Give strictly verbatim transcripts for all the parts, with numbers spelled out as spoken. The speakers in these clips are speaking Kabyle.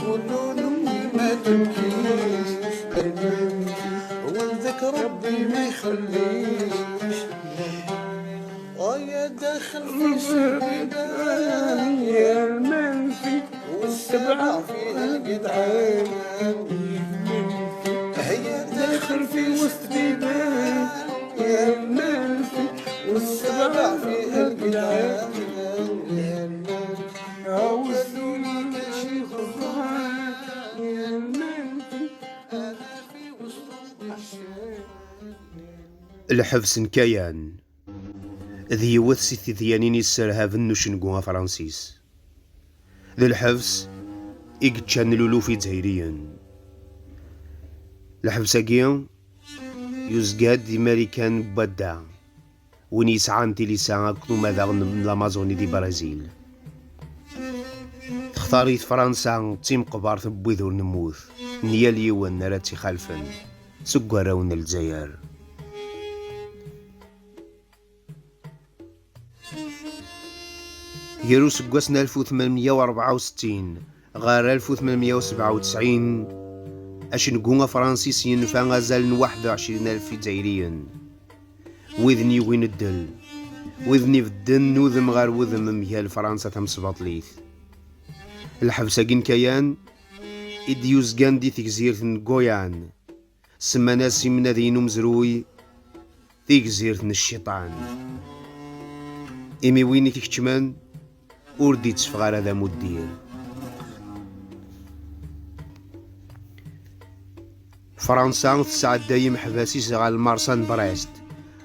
قولوا لأمي ما تبكيش، ولدك ربي ما يخليش. ويا داخل في وسط بيبان يا المنفي، والسبعة في الجدعان. هيا داخل في وسط بيبان يا المنفي، والسبعة في الجدعان. عاوز دوني ماشي خضران يا المنفي، أنا في وسط الشام. Lḥebs n Kayan d yiwet si tedyanin yesserhaben n ucengu afransis. D lḥebs i yeččan luluf izzayriyen. Lḥebs-agi yuzga-d di Marikan n wadda, win yesɛan tilisa akked umadaɣ n Lamazuni di Brazil. Textar-it Fransa d timeqbert n wid ur nemmut, n yal yiwen ara tt-ixalfen seg warraw n Lezzayer. Gar useggas n alef u tmenmeyya u rebɛa u settin ɣer alef u tmenmeyya u sebɛa u tesɛin, acengu afransis yenfa azal n waḥed u ɛecrin alef izzayriyen, wid n yugin ddel, wid n ibedden n udem ɣer wudem mgal Fransa tamesbaṭlit. Lḥebs-agi n Kayan i d-yuzgan di tegzirt n Goyan, semman-as imnadiyen umezruy tigzirt n cciṭan. Imi win i t-ikeččmen ur d-itteffeɣ ara d amuddir. Fransa tesɛedday imeḥbas-is ɣer lmersa n Brest,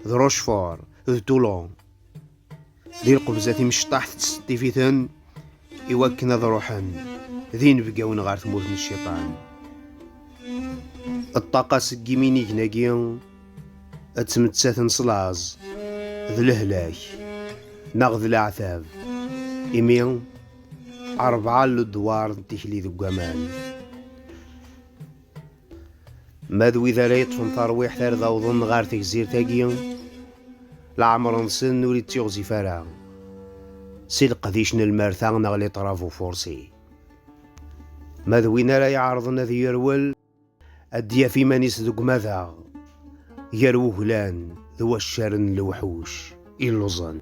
d Rochefort, d Toulon. Di lqebza timecṭaḥt tettseṭṭif-iten i wakken ad ruḥen d inebgawen ɣer tmurt n cciṭan. Ṭṭaqa seg yiminigen-agi ttmettaten s laẓ, d lehlak, neɣ d leɛtab, imi rebɛa n ledwar n tikli deg waman. Ma d wid ara yeṭṭfen tarwiḥt ara d-awḍen ɣer tegzirt-agi, leɛmer-nsen ur ittiɣzif ara si leqdic n lmerta neɣ les travaux forcés. Ma d win ara iɛerḍen ad yerwel, ad d-yaf iman-is deg umadaɣ gar wuglan d waccaren n lewḥuc illuẓen.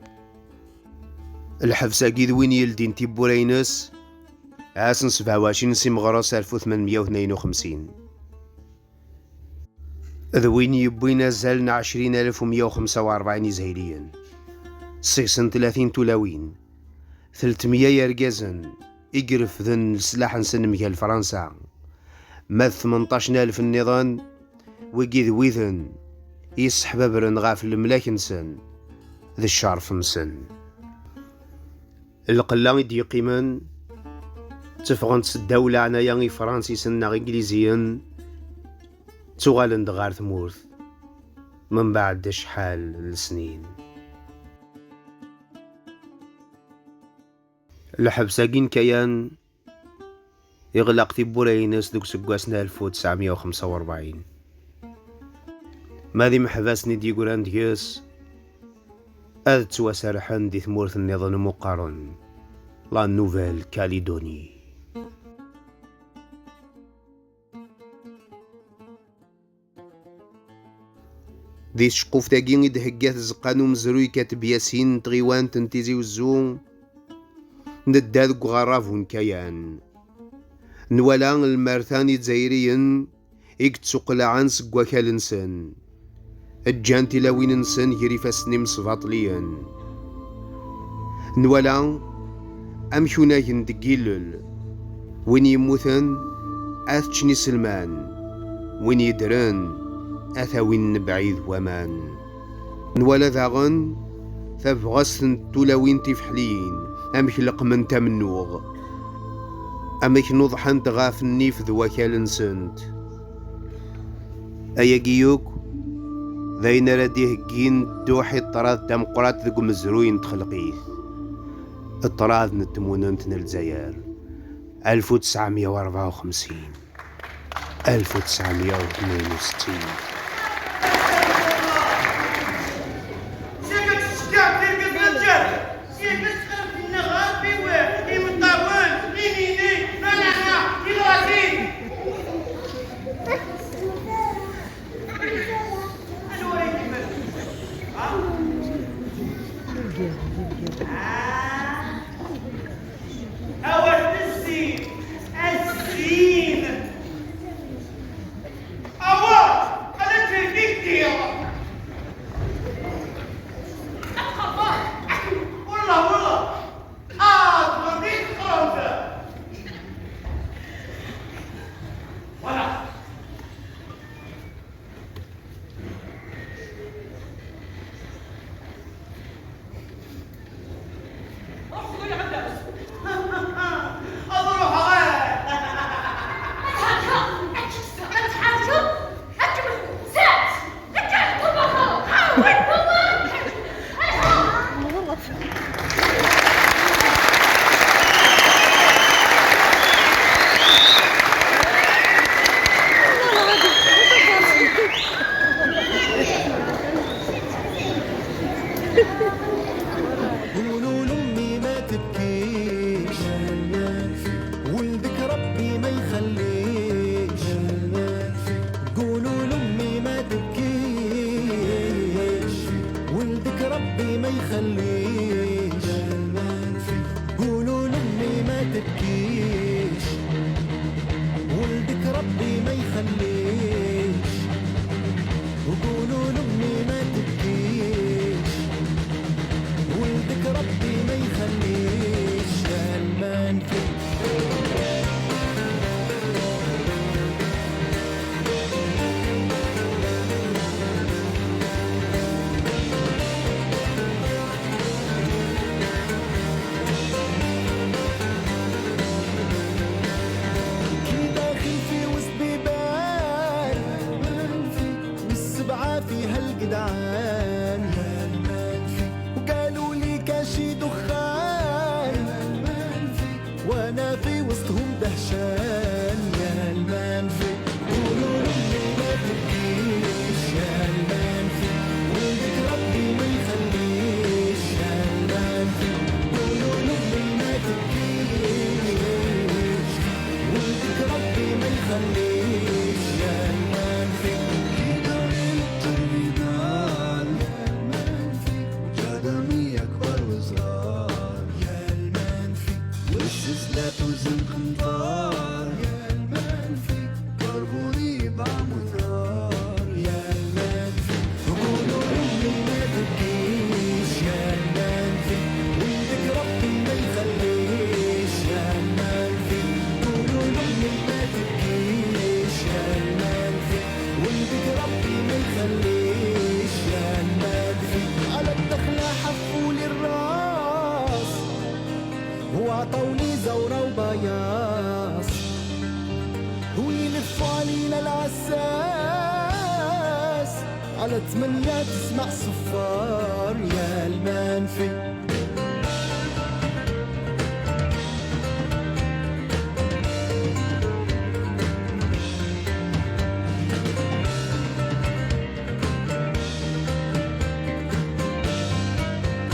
Lḥebs-agi d win yeldin tiwwura-ines ass n sebɛa u ɛecrin si Meɣres alef u tmenmeyya u tnayen u xemsin. D win yewwin azal n ɛecrin alef u meyya u xemsa u rebɛin izzayriyen, seg-sen tlatin tulawin, telt meyya yergazen i irefden leslaḥ-nsen mgal Fransa, ma d tmenṭac n alef nniḍen, wigi d widen yesseḥbabren ɣef lemlak-nsen d ccerf-nsen. Lqella i d-yeqqimen tteffɣent seddaw leɛnaya ifransisen neɣ igliziyen, ttuɣalen-d ɣer tmurt membeɛd acḥal n lesnin. Lḥebs-agi n Kayan iɣleq tiwwura-ines deg useggas n alef u tesɛemya u xemsa u rebɛin. Ma d imeḥbas-nni d-yeggran deg-s, ad ttwaserrḥen di tmurt nniḍen umi qqaren La Nouvelle-Calédonie. Di tceqquft-agi i d-thegga tzeqqa n umezruy Kateb Yasin n tɣiwant n Tizi Wezzu, nedda deg uɣerrabu n Kayan. Nwala lmerta n Izzayriyen i yettuqelɛen seg wakal-nsen, ǧǧan tilawin-nsen ger ifassen imesbaṭliyen. Nwala amek unagen deg yilel, win yemmuten ad t-ččen iselman, win yeddren ad t-awin mebɛid waman. Nwala daɣen tabɣest n tulawin tifeḥliyin, amek leqment amennuɣ, amek nuḍḥent ɣef nnif d wakal-nsent. Ayagi yakk d ayen ara d-iheggin dduḥ i ṭṭrad tameqqrant deg umezruy n txelqit, ṭṭrad n tmunent n Lezzayer, alef u tesɛemya u rebɛa u xemsin, alef u tesɛemya u tnin u settin. وسطهم دهشان يا المنفي. قولوا لأمي ما تبكيش يا المنفي، ولدك ربي ما يخليش يا المنفي. قولوا لأمي ما تبكيش، ولدك ربي ما يخليش يا المنفي. يدوري الترميدال يا المنفي، وجادمي أكبر وصغار يا المنفي، والسلسلات وزنقنطار يا المنفي، كربوني بعمر نار يا المنفي. قولوا لأمي ما تبكيش يا المنفي، ولدك ربي ما يخليش يا المنفي. قولوا لأمي ما تبكيش يا المنفي، ولدك ربي ما يخليش يا المنفي. على الدخلة حفوا لي الراس وعطوني زورة وبياص، ويلفوا علينا العساس. على ثمانية تسمع صفار يا المنفي.